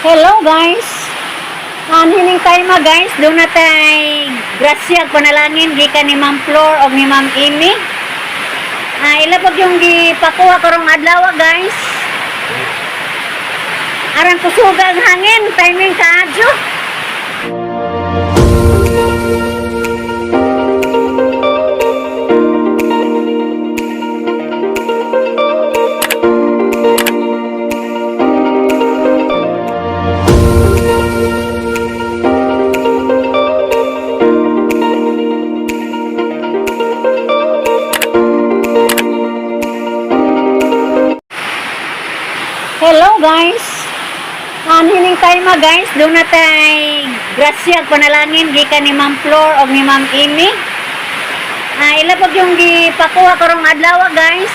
Hello, guys. Hining time guys, doon na tay grasya panalangin gikan ni Ma'am Flor o ni Ma'am Amy. Ila pag yung gipakuha karong adlaw, guys. Arang kusuga ang hangin, timing kaadyo. Hello, guys. Hining time guys, doon na tay grasya panalangin gikan ni Ma'am Flor o ni Ma'am Amy. Ila pag yung gipakuha karong adlaw, guys.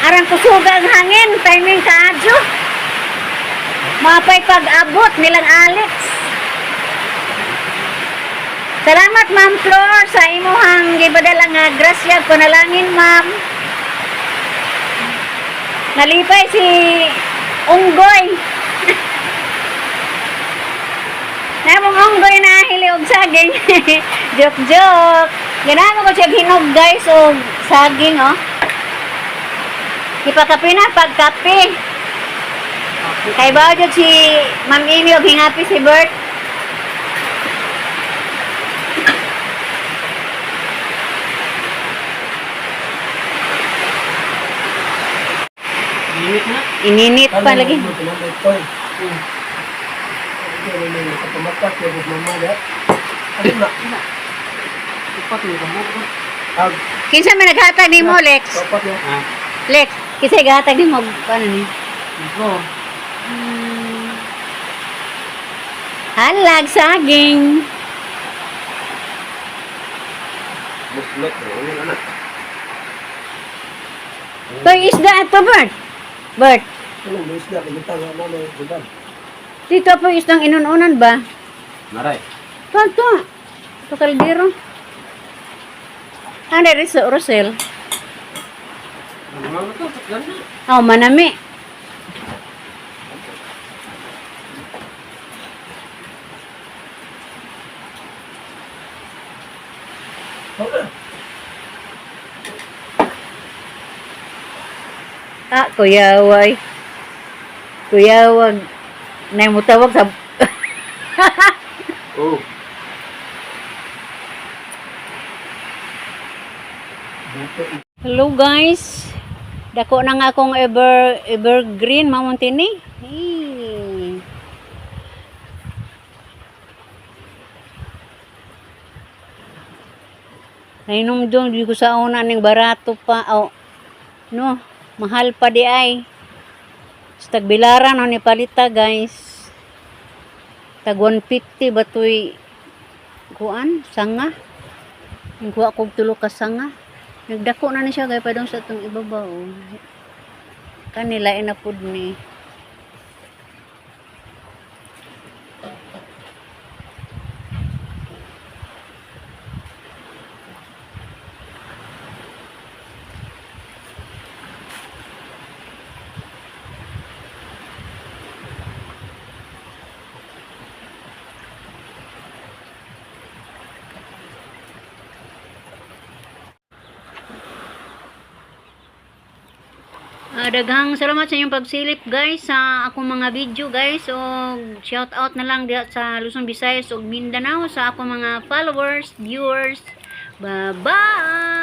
Arang kusuga ang hangin, timing kaadyo. Mapay pag-abot nilang Alex. Salamat, Ma'am Flor, sa imuhang gibadala nga grasya panalangin, Ma'am. Nalipay si Unggoy. Namong Unggoy na hili og saging. Joke joke. Ganahan ko siya hinog, guys, og saging, oh. Ipakape na pagkape. Kay ba jud si Ma'am Amy og hingapi si Bert. Init na. Ininit pa lagi. Kinsa man naghatag nimo, Lex? Ah, Lex, kinsa naghatag nimo ano ni? ito. Halag saging. Toy isda ato, Bert. Bert, dito po isdang inununan ba? Naray. Ito, ito. Ito kaldero. Ano rin sa Rosel? Ano mga to? Ganda. Oh, manami. Ah, kuyaway. Kuyawag. Nay mo tawag sa Oh. Hello, guys. Dako na nga akong evergreen mamunti ni. Hey. Nainom doon, di ko sa una ning barato pa. Oh, no, mahal pa di ay. Sa tagbilaran no ni palita, guys. Tag 150 batoy kuan sanga. Kuha kog tulo ka sanga. Nagdako na ni siya kay padong sa atong ibabaw. Kanila na pud ni. Daghang salamat sa inyong pagsilip, guys, sa akong mga video, guys, o shout out na lang diha sa Luzon, Visayas ug Mindanao sa akong mga followers, viewers. Bye bye.